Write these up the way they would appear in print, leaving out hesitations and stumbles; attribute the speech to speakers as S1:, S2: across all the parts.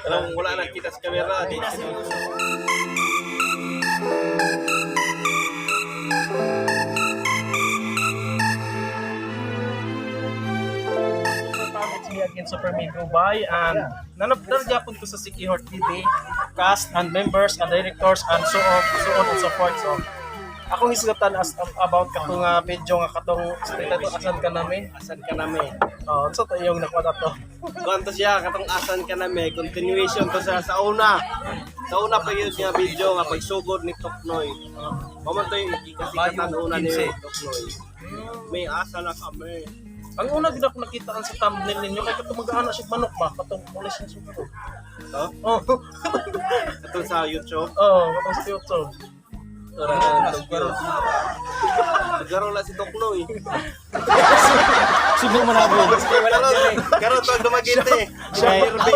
S1: Kanang wala na kita sa kamera, di seryoso.
S2: It's me again, Super Migo Bay, and nanabdar gyapon ko sa Sikihor TV, cast and members and directors and so on and so forth. So, akong hisgatan as about katong video nga katong ito, asan ka namin?
S1: Asan ka nami?
S2: Oh, unsa to iyong nakuha to?
S1: Kuan to siya katong asan ka nami, continuation to sa una. Sa una pa yun nga video nga pagsugod ni Toknoy. Mao man to'y gikasikatan una ni Toknoy. May asa na kami.
S2: Ang una gid ako nakitaan sa thumbnail ninyo kay katong mag-aana siya manok ba katong pulis niya siguro.
S1: To?
S2: Oh,
S1: Katong sa YouTube.
S2: oh, katong sa YouTube.
S1: Ora na Tokyo. Garo la si Toknoy.
S2: Subo man ako.
S1: Karon to dumagite.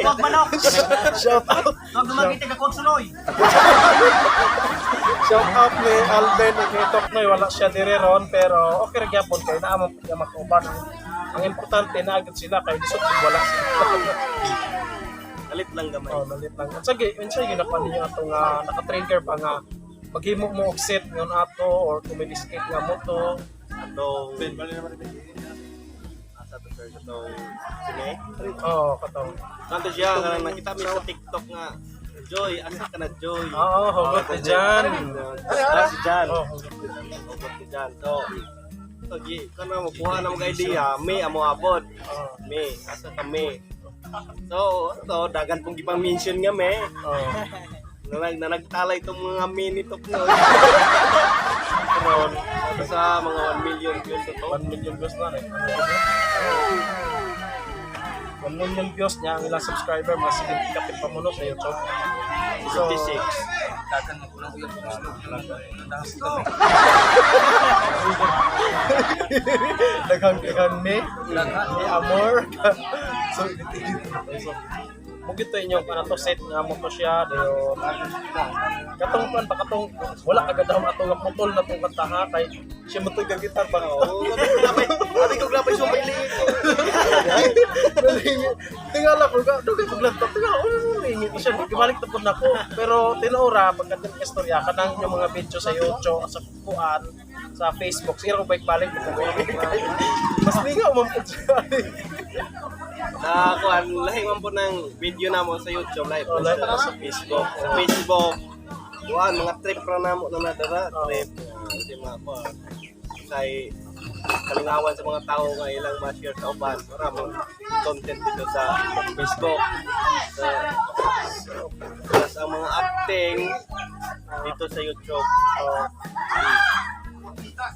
S3: Huwag manok!
S2: Shout out.
S3: Huwag dumagite ka kung suloy!
S2: Shout out ni Alden ug ni Toknoy, wala siya diri ron pero okay ra gyapon kay naa man pud makauban. Ang importante na agad sila kay lisod kung wala sila.
S1: Alit lang gamay.
S2: Oh, malit lang. At sige, unsa ginakuha ninyo ato nga naka-trigger ba nga maghimo mo og set ngon ato or comedy skit nga mo to?
S1: Atong asa to, sir, atong sine.
S2: Oh, katong.
S1: Kanto siya nga nakita mi sa TikTok nga Joy, asa ka na, Joy?
S2: Oo, hugot ni Jan.
S1: Ah, si Jan.
S2: Oh, hugot ni Jan.
S1: Hugot ni Jan. So, gi, kana mo kuha na mga idea, may amo abot.
S2: Oh,
S1: May, asa ka may. So, to dagan pong gipang mention nga may.
S2: oh.
S1: Nanagtalay itong mga mini top no. Karon, ito sa mga 1 million views to.
S2: 1 million views na rin. 1 million views niya ang ilang subscriber, mga 70 kapit pa mo no sa YouTube. So,
S1: 56.
S2: Daghang daghang ni ni amor. So so mugit to inyong kana to set nga mo to siya dayon katong kuan ba katong wala agad daw ato nga putol na tong kanta ha kay siya mo to gitar ba.
S1: Oo, sabi ko grabe sumili.
S2: Tingala ko ga dugay ko lang tingala ko lingi ko siya gibalik na pud nako pero tinuora pagka istorya kanang yung mga video sa YouTube sa kuan sa Facebook sige ko balik-balik mas lingaw man pud siya.
S1: Na kuan lahi man po ng video namo sa YouTube live
S2: Oh, live.
S1: sa Facebook. Sa Facebook. Kuan mga trip ra namo na nadara, trip. Kasi mga kuan kay kalingawan sa mga tao nga ilang ma-share sa uban para mo content dito sa Facebook. So, plus ang mga acting dito sa YouTube.
S2: Oh.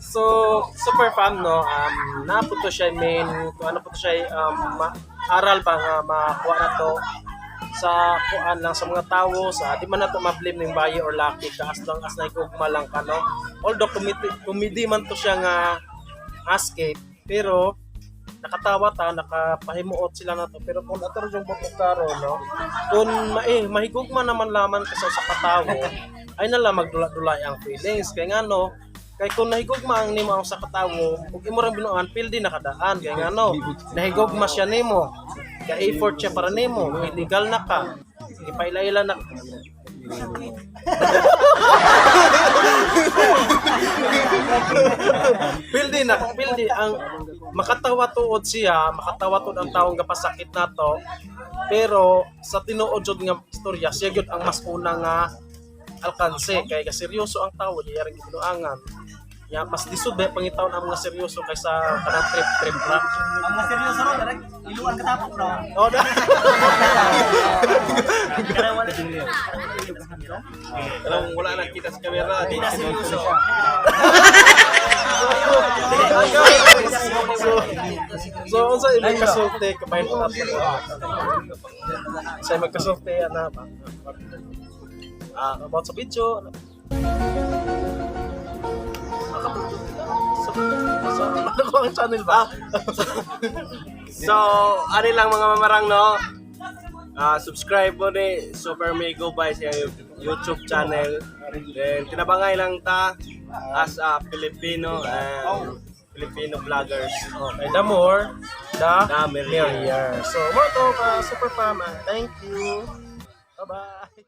S2: So, super fun, no? Napo to siya main, kung ano po to siya, aral ba nga makuha na to sa kuan lang sa mga tawo sa di man nato ma-blame ning bayi or laki ka as long as naigugma lang ka, no? Although comedy, comedy man to siya nga escape pero nakatawa ta nakapahimuot sila na to pero kung ato yung butok karo, no, kung mahigugma naman laman ka sa usa ka tawo ay nala magdula-dula ang feelings kay ngano kay kung nahigugma ang nimo ang usa ka tawo ug imo rang binuan pildi nakadaan kay ngano nahigugma siya nimo ka effort siya para nimo illegal na ka ipaila-ila na. Pildi na, pildi ang makatawa tuod siya, makatawa tuod ang taong gapasakit nato. Pero sa tinuod jud nga istorya, siya gyud ang mas una nga alkanse kay ka seryoso ang tawo diya ring ginuangan. Ya mas lisod ba pangitaon ang mga seryoso kaysa kanang trip trip ra.
S3: Ang mga seryoso ron, direct, iluan ka tapok ron.
S2: Oh, da.
S1: Kanang wala na kita sa kamera, di seryoso.
S2: So unsa imong kasulti kabahin pa nato? Sa imong kasulti ana ba? Ah, about sa video. Ano? So, ano ko ang channel ba?
S1: So, ano lang mga mamarang no? Ah, subscribe mo ni Super Migo by sa YouTube channel. Then tinabangay lang ta as a Filipino and Filipino vloggers.
S2: Okay, the more the
S1: The merrier.
S2: merrier. So, mao to, super fam. Thank you. Bye-bye.